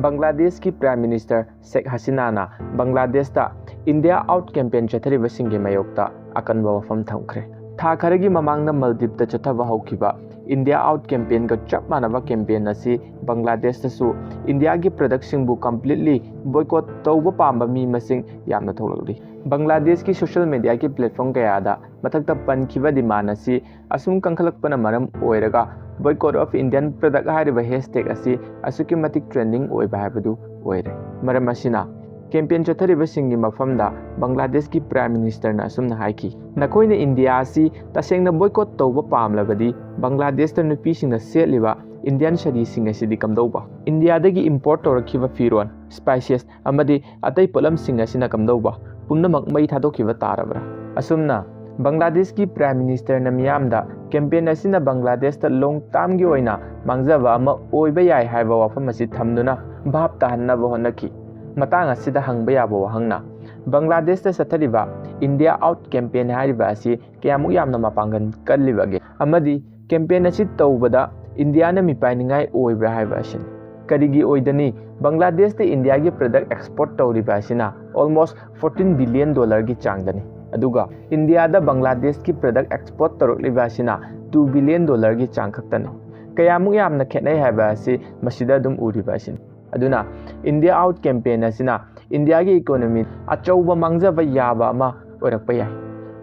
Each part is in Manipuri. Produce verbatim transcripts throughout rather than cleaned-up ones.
ꯕꯪꯒ꯭ꯂꯥꯗꯦꯁꯀꯤ Prime Minister ꯁꯦꯈ ꯍꯁꯤꯅꯥꯅ ꯕꯪꯒ꯭ꯂꯥꯗꯦꯁꯇ India Out campaign ꯆꯠꯊꯔꯤꯕꯁꯤꯡꯒꯤ ꯃꯥꯌꯣꯛꯇ ꯑꯀꯟꯕ ꯋꯥꯐꯝ ꯊꯝꯈ꯭ꯔꯦ꯫ ꯊꯥ ꯈꯔꯒꯤ ꯃꯃꯥꯡꯗ ꯃꯥꯜꯗꯤꯞꯇ ꯆꯠꯊꯕ ꯍꯧꯈꯤꯕ India Out campaignꯒ ꯆꯞ ꯃꯥꯟꯅꯕ campaign ꯑꯁꯤ ꯕꯪꯒ꯭ꯂꯥꯗꯦꯁꯇꯁꯨ ꯏꯟꯗꯤꯌꯥꯒꯤ productꯁꯤꯡꯕꯨ completely boycott ꯇꯧꯕ ꯄꯥꯝꯕ ꯃꯤ ꯃꯁꯤꯡ ꯌꯥꯝꯅ ꯊꯣꯛꯂꯛꯂꯤ꯫ ꯕꯪꯒ꯭ꯂꯥꯗꯦꯁꯀꯤ social mediaꯒꯤ platform ꯀꯌꯥꯗ ꯃꯊꯛꯇ ꯄꯟꯈꯤꯕ demand ꯑꯁꯤ ꯑꯁꯨꯝ ꯀꯟꯈꯠꯂꯛꯄꯅ ꯃꯔꯝ ꯑꯣꯏꯔꯒ Boycott of Indian Product ꯍꯥꯏꯔꯤꯕ hashtag ꯑꯁꯤ ꯑꯁꯨꯛꯀꯤ ꯃꯇꯤꯛ trending ꯑꯣꯏꯕ ꯍꯥꯏꯕꯗꯨ ꯑꯣꯏꯔꯦ꯫ ꯃꯔꯝ ꯑꯁꯤꯅ campaign ꯆꯠꯊꯔꯤꯕꯁꯤꯡꯒꯤ ꯃꯐꯝꯗ ꯕꯪꯒ꯭ꯂꯥꯗꯦꯁꯀꯤ Prime Ministerꯅ ꯑꯁꯨꯝꯅ ꯍꯥꯏꯈꯤ, "ꯅꯈꯣꯏꯅ ꯏꯟꯗꯤꯌꯥ ꯑꯁꯤ ꯇꯁꯦꯡꯅ boycott ꯇꯧꯕ ꯄꯥꯝꯂꯕꯗꯤ ꯕꯪꯒ꯭ꯂꯥꯗꯦꯁꯇ ꯅꯨꯄꯤꯁꯤꯡꯅ ꯁꯦꯠꯂꯤꯕ Indian ꯁꯥꯔꯤꯁꯤꯡ ꯑꯁꯤꯗꯤ ꯀꯝꯗꯧꯕ? ꯏꯟꯗꯤꯌꯥꯗꯒꯤ import ꯇꯧꯔꯛꯈꯤꯕ ꯐꯤꯔꯣꯜ, spices ꯑꯃꯗꯤ ꯑꯇꯩ ꯄꯣꯠꯂꯝꯁꯤꯡ ꯑꯁꯤꯅ ꯀꯝꯗꯧꯕ? ꯄꯨꯝꯅꯃꯛ ꯃꯩ ꯊꯥꯗꯣꯛꯈꯤꯕ ꯇꯥꯔꯕ꯭ꯔꯥ?" ꯑꯁꯨꯝꯅ ꯕꯪꯒ꯭ꯂꯥꯗꯦꯁꯀꯤ Prime Ministerꯅ ꯃꯤꯌꯥꯝꯗ campaign ꯑꯁꯤꯅ ꯕꯪꯒ꯭ꯂꯥꯗꯦꯁꯇ long termꯒꯤ ꯑꯣꯏꯅ ꯃꯥꯡꯖꯕ ꯑꯃ ꯑꯣꯏꯕ ꯌꯥꯏ ꯍꯥꯏꯕ ꯋꯥꯐꯝ ꯑꯁꯤ ꯊꯝꯗꯨꯅ ꯚꯥꯞ ꯇꯥꯍꯟꯅꯕ ꯍꯣꯠꯅꯈꯤ꯫ ꯃꯇꯥꯡ ꯑꯁꯤꯗ ꯍꯪꯕ ꯌꯥꯕ ꯋꯥꯍꯪꯅ, ꯕꯪꯒ꯭ꯂꯥꯗꯦꯁꯇ ꯆꯠꯊꯔꯤꯕ India Out campaign ꯍꯥꯏꯔꯤꯕ ꯑꯁꯤ ꯀꯌꯥꯃꯨꯛ ꯌꯥꯝꯅ ꯃꯄꯥꯡꯒꯜ ꯀꯜꯂꯤꯕꯒꯦ? ꯑꯃꯗꯤ campaign ꯑꯁꯤ ꯇꯧꯕꯗ ꯏꯟꯗꯤꯌꯥꯅ ꯃꯤꯄꯥꯏꯅꯤꯡꯉꯥꯏ ꯑꯣꯏꯕ꯭ꯔꯥ ꯍꯥꯏꯕ ꯑꯁꯤꯅꯤ꯫ ꯀꯔꯤꯒꯤ ꯑꯣꯏꯗꯅꯤ? ꯕꯪꯒ꯭ꯂꯥꯗꯦꯁꯇ ꯏꯟꯗꯤꯌꯥꯒꯤ product export ꯇꯧꯔꯤꯕ ꯑꯁꯤꯅ almost fourteen billion dollarꯒꯤ ꯆꯥꯡꯗꯅꯤ꯫ ꯑꯗꯨꯒ ꯏꯟꯗꯤꯌꯥꯗ ꯕꯪꯒ꯭ꯂꯥꯗꯦꯁꯀꯤ product export ꯇꯧꯔꯛꯂꯤꯕ ꯑꯁꯤꯅ two billion dollarꯒꯤ ꯆꯥꯡ ꯈꯛꯇꯅꯤ꯫ ꯀꯌꯥꯃꯨꯛ ꯌꯥꯝꯅ ꯈꯦꯠꯅꯩ ꯍꯥꯏꯕ ꯑꯁꯤ ꯃꯁꯤꯗ ꯑꯗꯨꯝ ꯎꯔꯤꯕ ꯑꯁꯤꯅꯤ꯫ ꯑꯗꯨꯅ India Out campaign ꯑꯁꯤꯅ ꯏꯟꯗꯤꯌꯥꯒꯤ economy ꯑꯆꯧꯕ ꯃꯥꯡꯖꯕ ꯌꯥꯕ ꯑꯃ ꯑꯣꯏꯔꯛꯄ ꯌꯥꯏ꯫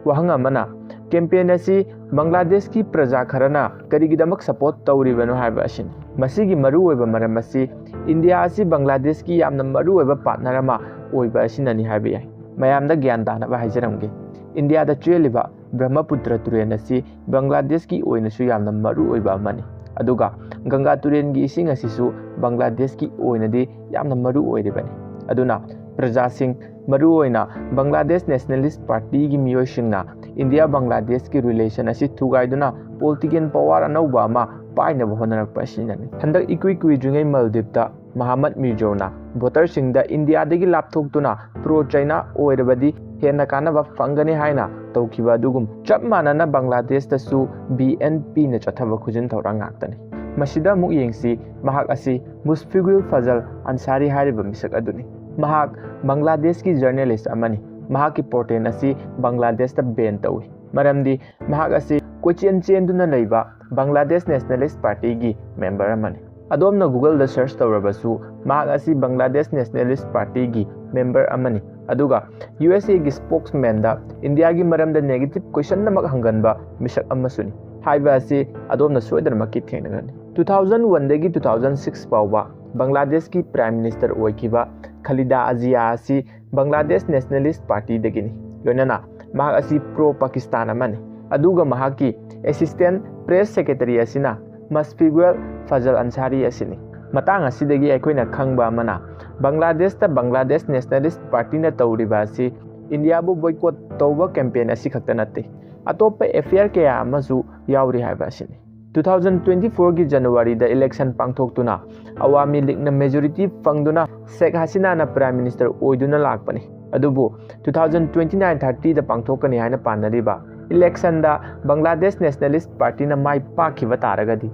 ꯋꯥꯍꯪ ꯑꯃꯅ, campaign ꯑꯁꯤ ꯕꯪꯒ꯭ꯂꯥꯗꯦꯁꯀꯤ ꯄ꯭ꯔꯖꯥ ꯈꯔꯅ ꯀꯔꯤꯒꯤꯗꯃꯛ support ꯇꯧꯔꯤꯕꯅꯣ ꯍꯥꯏꯕ ꯑꯁꯤꯅꯤ꯫ ꯃꯁꯤꯒꯤ ꯃꯔꯨꯑꯣꯏꯕ ꯃꯔꯝ ꯑꯁꯤ ꯏꯟꯗꯤꯌꯥ ꯑꯁꯤ ꯕꯪꯒ꯭ꯂꯥꯗꯦꯁꯀꯤ ꯌꯥꯝꯅ ꯃꯔꯨꯑꯣꯏꯕ partner ꯑꯃ ꯑꯣꯏꯕ ꯑꯁꯤꯅꯅꯤ ꯍꯥꯏꯕ ꯌꯥꯏ꯫ ꯃꯌꯥꯝꯗ ꯒ꯭ꯌꯥꯟ ꯇꯥꯅꯕ ꯍꯥꯏꯖꯔꯝꯒꯦ, ꯏꯟꯗꯤꯌꯥꯗ ꯆꯦꯜꯂꯤꯕ ꯕ꯭ꯔꯍꯃꯄꯨꯇ꯭ꯔ ꯇꯨꯔꯦꯜ ꯑꯁꯤ ꯕꯪꯒ꯭ꯂꯥꯗꯦꯁꯀꯤ ꯑꯣꯏꯅꯁꯨ ꯌꯥꯝꯅ ꯃꯔꯨꯑꯣꯏꯕ ꯑꯃꯅꯤ꯫ ꯑꯗꯨꯒ ꯒꯪꯒꯥ ꯇꯨꯔꯦꯜꯒꯤ ꯏꯁꯤꯡ ꯑꯁꯤꯁꯨ ꯕꯪꯒ꯭ꯂꯥꯗꯦꯁꯀꯤ ꯑꯣꯏꯅꯗꯤ ꯌꯥꯝꯅ ꯃꯔꯨ ꯑꯣꯏꯔꯤꯕꯅꯤ꯫ ꯑꯗꯨꯅ ꯄ꯭ꯔꯖꯥꯁꯤꯡ, ꯃꯔꯨꯑꯣꯏꯅ ꯕꯪꯒ꯭ꯂꯥꯗꯦꯁ Nationalist Partyꯒꯤ ꯃꯤꯑꯣꯏꯁꯤꯡꯅ ꯏꯟꯗꯤꯌꯥ ꯕꯪꯒ꯭ꯂꯥꯗꯦꯁꯀꯤ relation ꯑꯁꯤ ꯊꯨꯒꯥꯏꯗꯨꯅ political power ꯑꯅꯧꯕ ꯑꯃ ꯄꯥꯏꯅꯕ ꯍꯣꯠꯅꯔꯛꯄ ꯑꯁꯤꯅꯅꯤ꯫ ꯍꯟꯗꯛ ꯏꯀꯨꯏ ꯀꯨꯏꯗ꯭ꯔꯤꯉꯩ ꯃꯥꯜꯗꯤꯞꯇ ꯃꯍꯥꯃꯠ ꯃꯤꯔꯖꯣꯅ voterꯁꯤꯡꯗ ꯏꯟꯗꯤꯌꯥꯗꯒꯤ ꯂꯥꯞꯊꯣꯛꯇꯨꯅ pro China ꯑꯣꯏꯔꯕꯗꯤ ꯍꯦꯟꯅ ꯀꯥꯟꯅꯕ ꯐꯪꯒꯅꯤ ꯍꯥꯏꯅ ꯇꯧꯈꯤꯕ ꯑꯗꯨꯒꯨꯝ, ꯆꯞ ꯃꯥꯟꯅꯅ ꯕꯪꯒ꯭ꯂꯥꯗꯦꯁꯇꯁꯨ BNPꯅ ꯆꯠꯊꯕ ꯈꯨꯖꯤꯟ ꯊꯧꯔꯥꯡ ꯉꯥꯛꯇꯅꯤ꯫ ꯃꯁꯤꯗ ꯑꯃꯨꯛ ꯌꯦꯡꯁꯤ, ꯃꯍꯥꯛ ꯑꯁꯤ ꯃꯨꯁꯐꯤꯒꯨꯜ ꯐꯖꯜ ꯑꯟꯁꯥꯔꯤ ꯍꯥꯏꯔꯤꯕ ꯃꯤꯁꯛ ꯑꯗꯨꯅꯤ꯫ ꯃꯍꯥꯛ ꯕꯪꯒ꯭ꯂꯥꯗꯦꯁꯀꯤ ꯖꯔꯅꯦꯂꯤꯁ ꯑꯃꯅꯤ꯫ ꯃꯍꯥꯛꯀꯤ ꯄꯣꯔꯇꯦꯟ ꯑꯁꯤ ꯕꯪꯒ꯭ꯂꯥꯗꯦꯁꯇ ꯕꯦꯟ ꯇꯧꯏ, ꯃꯔꯝꯗꯤ ꯃꯍꯥꯛ ꯑꯁꯤ ꯀꯣꯏꯆꯦꯟ ꯆꯦꯟꯗꯨꯅ ꯂꯩꯕ ꯕꯪꯒ꯭ꯂꯥꯗꯦꯁ ꯅꯦꯁꯅꯦꯂꯤꯁ ꯄꯥꯔꯇꯤꯒꯤ ꯃꯦꯝꯕꯔ ꯑꯃꯅꯤ꯫ ꯑꯗꯣꯝꯅ ꯒꯨꯒꯜꯗ ꯁꯔꯆ ꯇꯧꯔꯕꯁꯨ ꯃꯍꯥꯛ ꯑꯁꯤ ꯕꯪꯒ꯭ꯂꯥꯗꯦꯁ ꯅꯦꯁꯅꯦꯂꯤꯁ ꯄꯥꯔꯇꯤꯒꯤ ꯃꯦꯝꯕꯔ ꯑꯃꯅꯤ, ꯑꯗꯨꯒ ꯌꯨ ꯑꯦꯁ ꯑꯦꯒꯤ ꯁ꯭ꯄꯣꯛꯁꯃꯦꯟꯗ ꯏꯟꯗꯤꯌꯥꯒꯤ ꯃꯔꯝꯗ ꯅꯦꯒꯦꯇꯤꯚ ꯀꯣꯏꯁꯟ ꯑꯃꯛ ꯍꯪꯒꯟꯕ ꯃꯤꯁꯛ ꯑꯃꯁꯨꯅꯤ ꯍꯥꯏꯕ ꯑꯁꯤ ꯑꯗꯣꯝꯅ ꯁꯣꯏꯗꯅꯃꯛꯀꯤ ꯊꯦꯡꯅꯒꯅꯤ꯫ ꯇꯨ ꯊꯥꯎꯖꯟ ꯋꯥꯟꯗꯒꯤ ꯇꯨ ꯊꯥꯎꯖꯟ ꯁꯤꯛꯁ ꯐꯥꯎꯕ ꯕꯪꯒ꯭ꯂꯥꯗꯦꯁꯀꯤ ꯄ꯭ꯔꯥꯏꯝ ꯃꯤꯅꯤꯁꯇꯔ ꯑꯣꯏꯈꯤꯕ ꯈꯂꯤꯗꯥ ꯑꯖꯤꯌꯥ ꯑꯁꯤ ꯕꯪꯒ꯭ꯂꯥꯗꯦꯁ ꯅꯦꯁꯅꯦꯂꯤꯁ ꯄꯥꯔꯇꯤꯗꯒꯤꯅꯤ꯫ ꯂꯣꯏꯅꯅ ꯃꯍꯥꯛ ꯑꯁꯤ ꯄ꯭ꯔꯣ ꯄꯥꯀꯤꯁꯇꯥꯟ ꯑꯃꯅꯤ꯫ ꯑꯗꯨꯒ ꯃꯍꯥꯛꯀꯤ ꯑꯦꯁꯤꯁꯇꯦꯟ ꯄ꯭ꯔꯦꯁ ꯁꯦꯀ꯭ꯔꯦꯇꯔꯤ ꯑꯁꯤꯅ ꯃꯁꯐꯤꯒꯨꯑꯦꯜ ꯐꯖꯜ ꯑꯟꯁꯥꯔꯤ ꯑꯁꯤꯅꯤ꯫ ꯃꯇꯥꯡ ꯑꯁꯤꯗꯒꯤ ꯑꯩꯈꯣꯏꯅ ꯈꯪꯕ ꯑꯃꯅ, ꯕꯪꯒ꯭ꯂꯥꯗꯦꯁꯇ ꯕꯪꯒ꯭ꯂꯥꯗꯦꯁ ꯅꯦꯁꯅꯦꯂꯤꯁ ꯄꯥꯔꯇꯤꯅ ꯇꯧꯔꯤꯕ ꯑꯁꯤ ꯏꯟꯗꯤꯌꯥꯕꯨ ꯕꯣꯏꯀꯣꯠ ꯇꯧꯕ ꯀꯦꯝꯄꯦꯟ ꯑꯁꯤ ꯈꯛꯇ ꯅꯠꯇꯦ, ꯑꯇꯣꯞꯄ ꯑꯦꯐꯤꯌꯥꯔ ꯀꯌꯥ ꯑꯃꯁꯨ ꯌꯥꯎꯔꯤ ꯍꯥꯏꯕ ꯑꯁꯤꯅꯤ꯫ ꯇꯨ ꯊꯥꯎꯖꯟ ꯇ꯭ꯋꯦꯟꯇꯤ ꯐꯣꯔꯒꯤ ꯖꯅꯋꯥꯔꯤꯗ ꯏꯂꯦꯛꯁꯟ ꯄꯥꯡꯊꯣꯛꯇꯨꯅ ꯑꯋꯥꯃꯤ ꯂꯤꯒꯅ ꯃꯦꯖꯣꯔꯤꯇꯤ ꯐꯪꯗꯨꯅ ꯁꯦꯈ ꯍꯁꯤꯅꯥꯅ ꯄ꯭ꯔꯥꯏꯝ ꯃꯤꯅꯤꯁꯇꯔ ꯑꯣꯏꯗꯨꯅ ꯂꯥꯛꯄꯅꯤ꯫ ꯑꯗꯨꯕꯨ ꯇꯨ ꯊꯥꯎꯖꯟ ꯇ꯭ꯋꯦꯟꯇꯤ ꯅꯥꯏꯟ ꯊꯥꯔꯇꯤꯗ ꯄꯥꯡꯊꯣꯛꯀꯅꯤ ꯍꯥꯏꯅ ꯄꯥꯅꯔꯤꯕ ꯏꯂꯦꯛꯁꯟꯗ ꯕꯪꯒ꯭ꯂꯥꯗꯦꯁ ꯅꯦꯁꯅꯦꯂꯤꯁ ꯄꯥꯔꯇꯤꯅ ꯃꯥꯏ ꯄꯥꯛꯈꯤꯕ ꯇꯥꯔꯒꯗꯤ,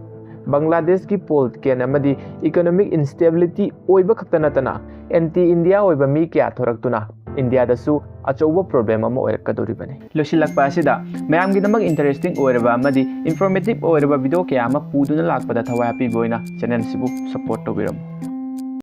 ꯕꯪꯒ꯭ꯂꯥꯗꯦꯁꯀꯤ ꯄꯣꯂꯤꯇꯤꯀꯦꯜ ꯑꯃꯗꯤ ꯏꯀꯣꯅꯣꯃꯤꯛ ꯏꯟꯁꯇꯦꯕꯤꯂꯤꯇꯤ ꯑꯣꯏꯕ ꯈꯛꯇ ꯅꯠꯇꯅ ꯑꯦꯟꯇꯤ ꯏꯟꯗꯤꯌꯥ ꯑꯣꯏꯕ ꯃꯤ ꯀꯌꯥ ꯊꯣꯔꯛꯇꯨꯅ ꯏꯟꯗꯤꯌꯥꯗꯁꯨ ꯑꯆꯧꯕ ꯄ꯭ꯔꯣꯕ꯭ꯂꯦꯝ ꯑꯃ ꯑꯣꯏꯔꯛꯀꯗꯧꯔꯤꯕꯅꯤ꯫ ꯂꯣꯏꯁꯤꯜꯂꯛꯄ ꯑꯁꯤꯗ ꯃꯌꯥꯝꯒꯤꯗꯃꯛ ꯏꯟꯇꯔꯦꯁꯇꯤꯡ ꯑꯣꯏꯔꯕ ꯑꯃꯗꯤ ꯏꯟꯐꯣꯔꯃꯦꯇꯤꯚ ꯑꯣꯏꯔꯕ ꯚꯤꯗꯤꯑꯣ ꯀꯌꯥ ꯑꯃ ꯄꯨꯗꯨꯅ ꯂꯥꯛꯄꯗ ꯊꯋꯥꯏ ꯍꯥꯞꯄꯤꯕ ꯑꯣꯏꯅ ꯆꯦꯅꯦꯜꯁꯤꯕꯨ ꯁꯄꯣꯔꯠ ꯇꯧꯕꯤꯔꯝꯃꯨ꯫